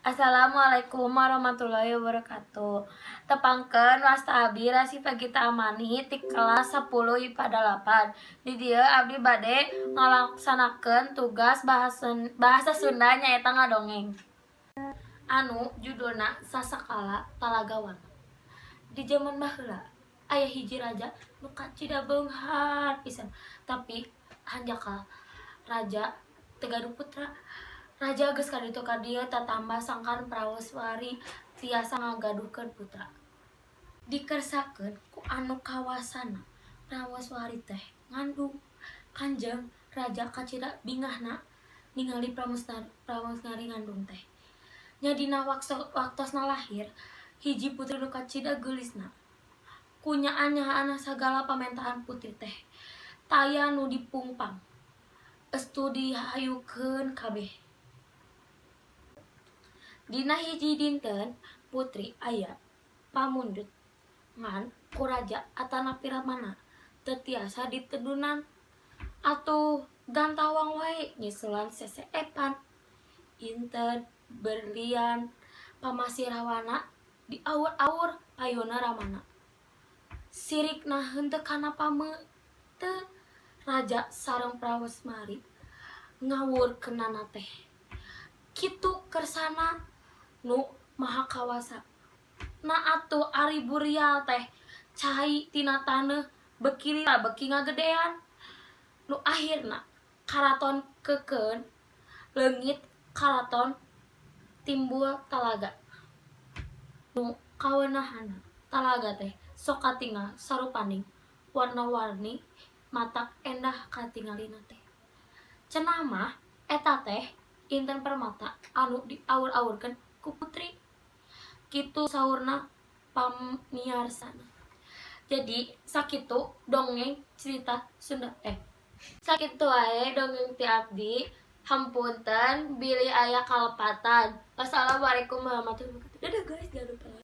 Assalamualaikum warahmatullahi wabarakatuh. Tepangkeun, wasta abdi Rasi Fagita Amani ti kelas 10 IPA 8. Di dieu abdi bade ngalaksanakeun tugas bahasa bahasa Sunda, nyaeta ngadongeng. Anu judulna Sasakala Talaga Wana. Di jaman baheula aya hiji raja nu kacida beunghar pisan, tapi hanjakal raja teu gaduh putra. Raja geus kaditu ka dieu tatamba sangkan Prameswari tiasa ngagaduhkeun putra. Dikersakeun ku anu kawasana, Prameswari teh ngandung. Kanjeng raja kacida bingahna ningali Prameswari ngandung teh. Nya dina waktosna lahir hiji putri nu kacida geulisna. Ku nyaan-nyaanna sagala pamentaan putri teh taya nu dipungpang. Estu dihayukeun kabeh. Dina hiji dinten putri aya pamundut, ngan ku raja atanapi ramana teu tiasa ditedunan. Atuh gantawang wae nyusulan seseepan inten berlian pamasirawana, diawur-awur payuna ramana. Sirikna henteu kana pameuteuh raja sareng Prameswari ngawurkeunana teh. Kitu kersana Nu Maha Kawasa. Na atuh ari burial teh cai tina taneuh beuki lila beuki ngagedean. Nu ahirna karaton keukeuh leungit, karaton timbul talaga. Nu kaweunahna talaga teh sok katingal sarupaning warna-warni, matak endah katingalina teh. Cenah mah eta teh inten permata anu diawur-awurkeun ku putri. Kitu saurna pamiarsana. Jadi sakitu dongeng cerita Sunda, eh, sakitu wae dongeng ti abdi. Hapunten bilih aya kalepatan. Wassalamualaikum warahmatullahi wabarakatuh. Dadah guys, jangan lupa like.